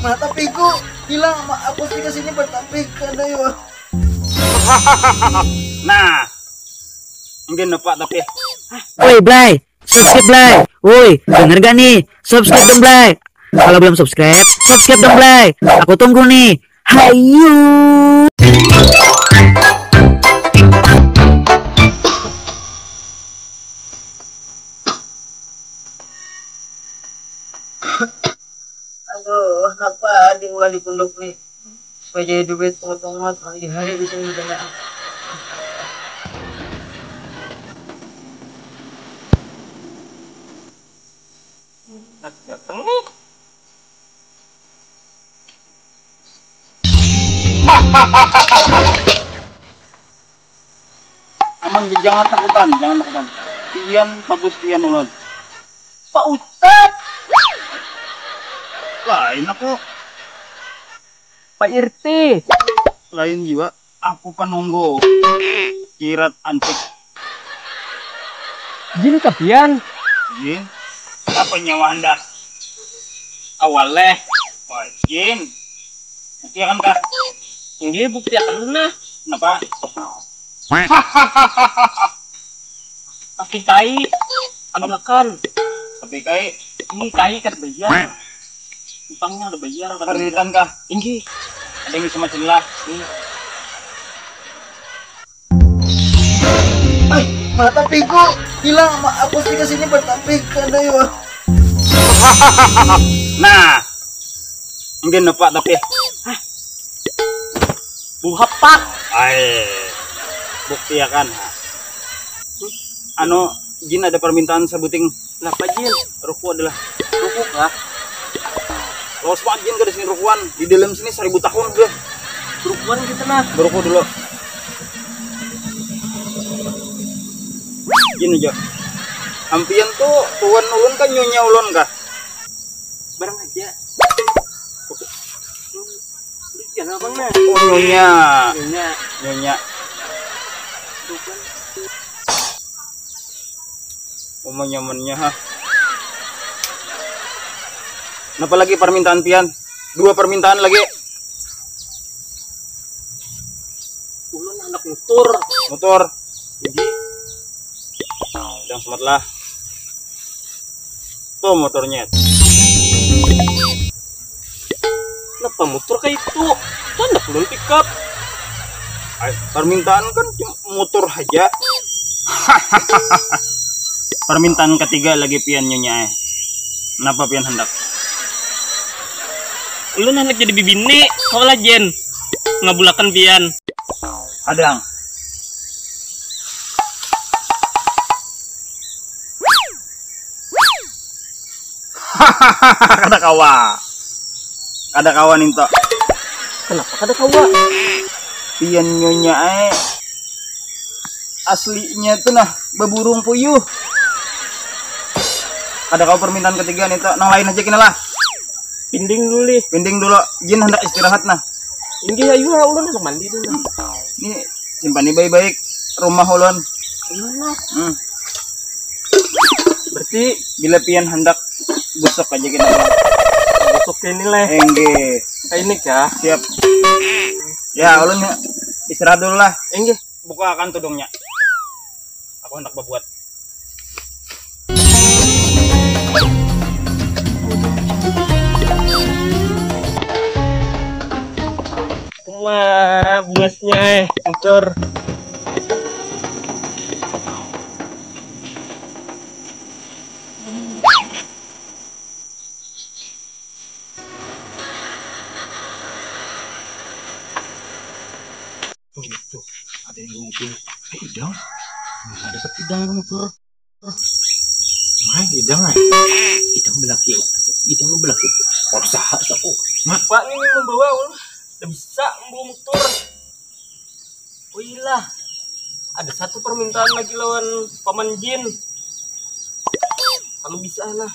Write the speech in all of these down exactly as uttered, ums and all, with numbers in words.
Mata piku hilang, ma- aplikasi ini bertapik kada ya. Nah, mungkin lupa tapi Woi Blay, subscribe Blay. Woi, denger gak nih? Subscribe dong Blay. Kalau belum subscribe, subscribe dong Blay. Aku tunggu nih. Hayu. Aduh, kenapa diulah di punduk nih? Supaya jadi duit pungut-pungut, hari-hari bisa hidup. Datang nih. Aman, jangan takutan, jangan takutan. Pian bagus pian ulun. Pak Ustad. Lain aku. Pak R T. Lain jiwa. Aku penunggu. Kirat antik. Jin kapian. Jin. Apa nyawa hendak? Awaleh. Wah, Jin. Bukti akan kah? Ini bukti akan nah. Kenapa? Kaki kai. Ambilkan. Tapi kai Ini kai kan bayar. Utangnya ada bayar kan. Kreditan kah? Inggi. Ada yang bisa macam lah. Ay, mata piku hilang, ma- aplikasi ini bertapik kada ya. Nah, mungkin lupa tapi Buhapak. Ay, bukti ya kan. Anu, Jin ada permintaan sebuting. Kenapa Jin? Ruku adalah Ruku kah? Lawas banget Jin kada sini rukuan. Di dalam sini seribu tahun udah. Rukuan kita nah. Beruku dulu. Jin aja. Ampian tuh tuan ulun kan nyonya ulun kah? Barang aja. Jangan abang nah. Oh, nyonya. Nyonya. Nyonya. Uma nyamannya ha. Napa lagi permintaan pian? Dua permintaan lagi. Ulun anak mutur. Motor. Jadi yang semat lah. Tuh motornya. Kenapa mutur kayak itu? Kan anak ulun pickup. Ay, permintaan kan cuma motor aja. Permintaan ketiga lagi pian nyonya eh. Kenapa pian hendak? Ulun hendak jadi bibini. Kau lah Jen. Ngabulakan pian. Kadang. Kada kawa. Kada kawa ninto. Kenapa kada kawa? Pian nyonya eh. Aslinya tuh nah beburung puyuh. Kada kawa permintaan ketiga ninto. Nang lain aja kena lah. Pinding dulu lih. Pinding dulu. Jin hendak istirahat nah. Ini ayu lah ulun hendak mandi dulu. Ini simpan ini baik-baik. Rumah ulun. Iya lah. Hmm. Berarti Bila pian hendak busuk aja kita. Busuk ini leh. Enggih. Kayak ini kah? Siap. Ya, ulun istirahat dulu lah. Enggih. Bukakan tudungnya. Aku hendak berbuat. Wah, buasnya eh, bocor. Gitu. Ada yang ngupil. Eh, idang. Nah, ada idang yang ngupil. Mai idang ai. Idang belaki. Idang belaki. Orang sahat saku. Mak. Pak ini membawa ulun. Tidak bisa membawa motor. Wih lah. Ada satu permintaan lagi lawan paman Jin. Kalau bisa lah.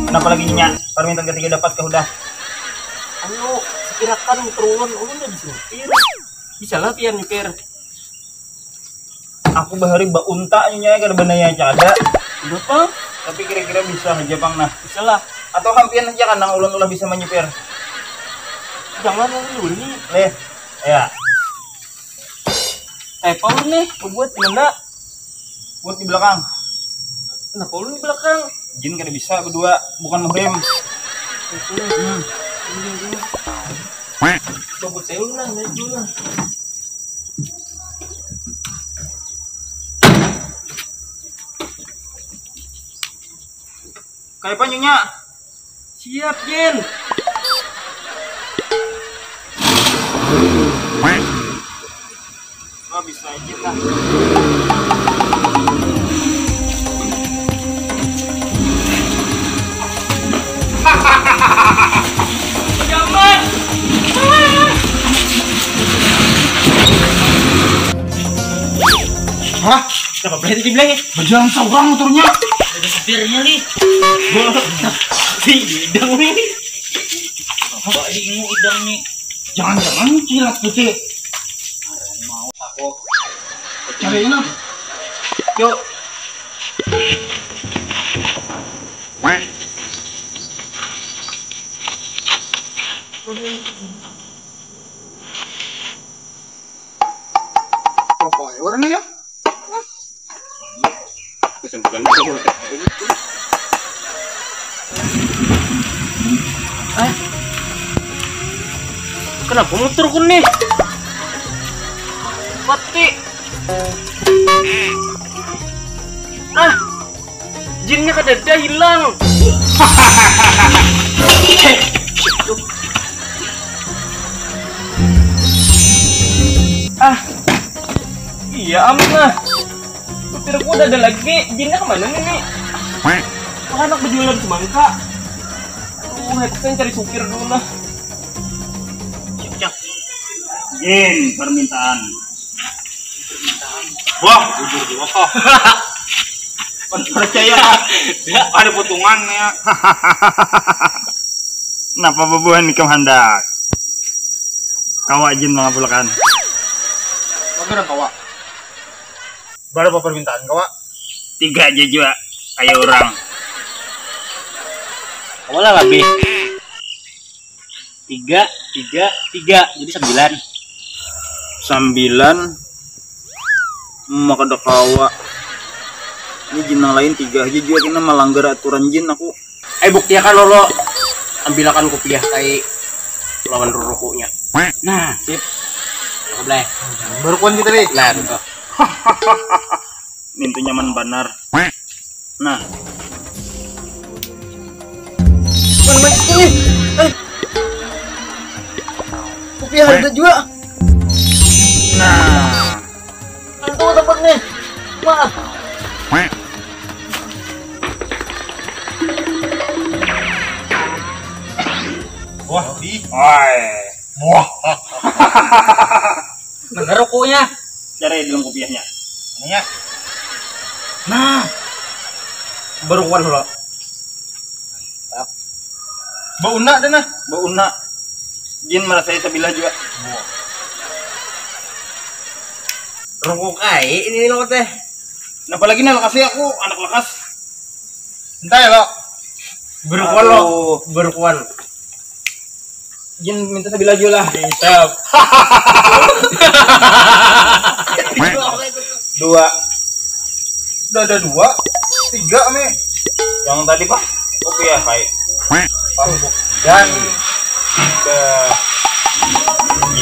Kenapa lagi nya? Permintaan ketiga dapat kah udah? Anu, sekirakan motor ulun, ulun udah bisa nyupir. Bisa lah pian nyupir. Aku bahari baunta nya kada banaya kada. Kenapa? Tapi kira-kira bisa aja pang nah. Bisa lah. Atau hampian aja kan nang ulun ulah bisa manyupir. Jangan ulun dulu nih. Nih, ya. Eh, Paul nih, buat mana? Buat di belakang. Kenapa ulun di belakang? Jin kada bisa berdua, bukan muhrim. Hmm. Buat saya ulun lah, naik dulu lah. Kayak apa, Nyonya? Siap, Jin. Oh, bisa aja lah. Hah? Kenapa boleh di belakang? Berjalan seorang motornya. Ada setirnya nih. Di idang nih. Apa di idang nih? Jangan-jangan kilat putih. Mau aku. Cari ini. Yuk. Apa ya warnanya? Eh, kenapa motorku nih? Mati. Ah, jinnya kadada hilang. Ah, iya amat lah. Supirku udah ada lagi, jinnya kemana nih? Anak berjualan semangka. Aduh, headset cari supir dulu lah. Cek, cek. Jin, permintaan. Wah, bujur juga kok. Percaya, Kak. Ada potongan ya. Napa bubuhan ikam handak? Kawa jin mangabulkan. Apa bilang kawa? Berapa permintaan kawa? Tiga aja jua, kayak orang. Kawa lah lebih. Tiga, tiga, tiga, jadi sembilan. Sembilan. Maka ada kawa. Ini jin yang lain tiga aja juga kena melanggar aturan jin aku. Eh, buktiakan lolo. Ambilakan kupiah kai lawan rurukunya. Nah, sip. Aku belai. Baru kuan kita nih. Nah, tuh. Mintu nyaman banar. Nah. Mana main itu nih? Eh. Kupiah ada juga. Nah. Antu dapat nih. Wah. Wah, di. Wah. Wah. Nah, rokoknya. Cari dalam kopiahnya. Ini ya. Nah. Baru kuan lo. Bau nak dah nah. Bau nak. Jin merasai sebilah juga. Rokok kai ini lo teh. Napa lagi nah, lekasi aku anak lekas. Entah ya lo. Berkuan lo. Aduh. Berkuan. Jin minta sebilah juga lah. Mantap. Dua. Udah ada dua, tiga, me. Yang tadi, Pak. Kopi ya, Kai. Dan ke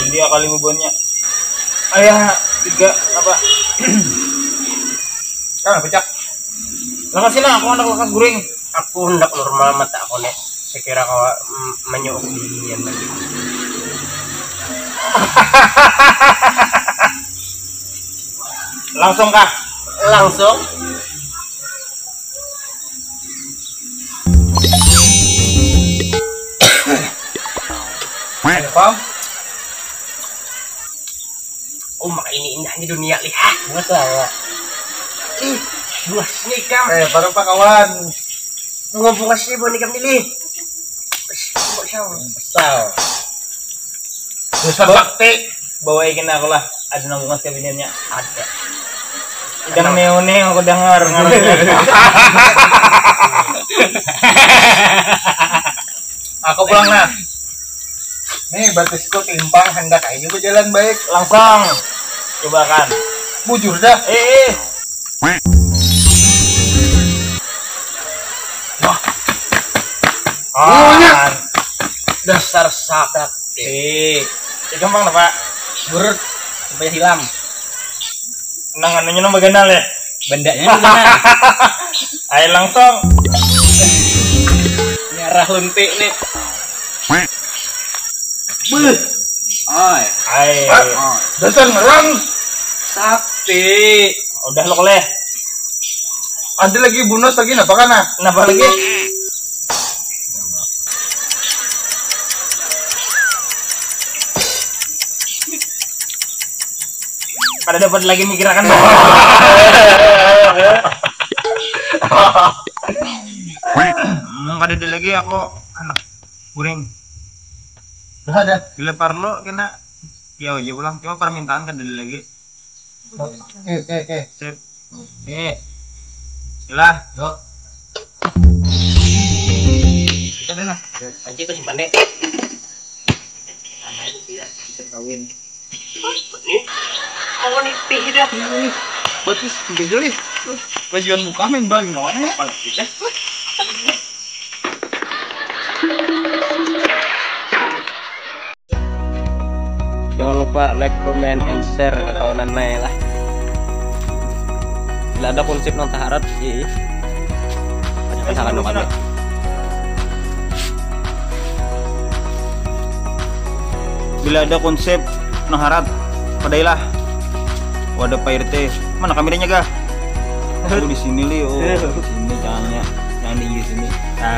India kali bebannya. Ayah, tiga, apa? Ah, pecah. Lekas sini, aku hendak lekas guring. Aku hendak normal mata aku nih. Sekira kawa, mm, menyuuk binian lagi. Langsung kah? Langsung. Apa? Oh, mak ini indahnya dunia, lih. Hah? Masa ya? Ih, buas nih, Kam. Eh, baru apa, kawan? Bunga bunga sih, buat nikam ini. Wes, kok siapa? Kesal. Dosa bakti. Bawa ikan aku lah. Ada nang bunga sekabiniannya. Ada. Idang neo-neo aku dengar ngarannya. Aku pulang nah. Nih batisku timpang, handak aja berjalan baik. Langsung. Coba kan. Bujur dah. Eh, eh. Wah. Oh, dasar sakti. Itu emang apa? Ber supaya hilang. Nang anunya nang baganal ya? Bandanya nang baganal. Ayo langsung. Nyarah lunti nih. Beuh. Oi. Ayo. Oi. Dasar ngerang. Sakti. Udah lo koleh. Ada lagi bonus lagi, napa kana? Napa lagi? Kada dapat lagi mikirakan. Hmm, kada ada lagi aku anak guring. Dah ada. Bila parlo kena kiau aja pulang. Cuma permintaan kada ada lagi. Oke, oke, oke. Sip. Oke. Ilah. Yuk. Kita dah lah. Anjing kau simpan deh. Anak itu tidak bisa kawin. Ini mau nitih dah. Bagus, ambil dulu nih. Bajuan muka main bal gimana ya? Kalau kita. Jangan lupa like, comment, and share ke kawanan nai lah. Bila ada konsep nang taharat, iya. Pasakan dong kami. Bila ada konsep nang harat, padailah. Wadah Pak R T. Mana kameranya, Gah? Oh, di sini, Li. Oh, di sini jangannya. Jangan di sini. Nah,